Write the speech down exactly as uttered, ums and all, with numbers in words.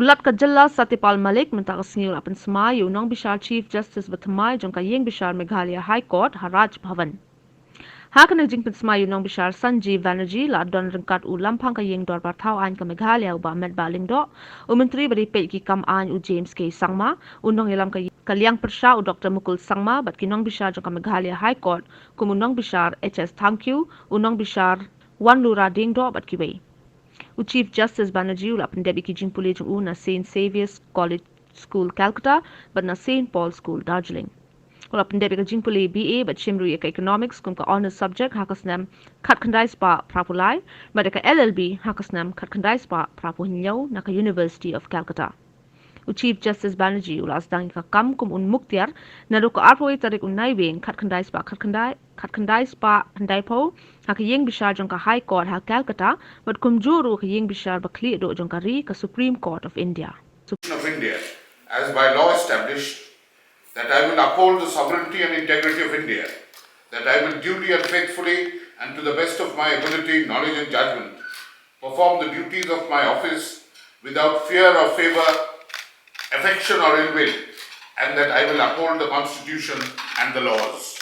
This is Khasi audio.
U Lat ka jylla Satyapal Malik mynta ka sngi u la pynsmai ïa u nongbishar Chief Justice bathymmai jong ka ïing bishar Meghalaya High Court ha Raj Bhavan. Ha kane ka jingpynsmai ïa u nongbishar Sanjeev Banerjee la don ryngkat u Lamphang ka ïing dorbar thaw aiñ ka Meghalaya u Bah Metbah Lyngdoh, u Myntri ba dei peit ki kam aiñ u James K Sangma, u nongïalam ka, ka liang pyrshah u Doktor Mukul Sangma bad ki nongbishar jong ka Meghalaya High Court kum u nongbishar H S Thangkhiew, u nongbishar Wanlura Diengdoh bad kiwei. U Chief Justice Banerjee u la pyndep ïa ki jingpule jong u na Saint Xavier's College School Calcutta bad na Saint Paul School Darjeeling. U la pyndep ïa ka jingpule B A bad shim ruh ïa ka Economics kum ka honours subject ha ka snem khatkhyndai spah phraphew lai bad ïa ka L L B ha ka snem khatkhyndai spah phraphew hynñiew na ka University of Calcutta. U Chief Justice Banerjee u la sdang ïa ka kam kum un muktiar naduh ka arphew wei tarik u Naiwieng khatkhyndai spah khatkhyndai, khatkhyndai spah khyndaiphew ha ka ïing bishar jong ka High Court ha Calcutta bad kumjuh ruh ka ïing bishar ba khlieh duh jong ka ri, ka Supreme Court of India. Of India, as by law established, that I will uphold the sovereignty and integrity of India, that I will duly and faithfully and to the best of my ability, knowledge and judgment, perform the duties of my office without fear or favor, affection or ill will, and that I will uphold the Constitution and the laws.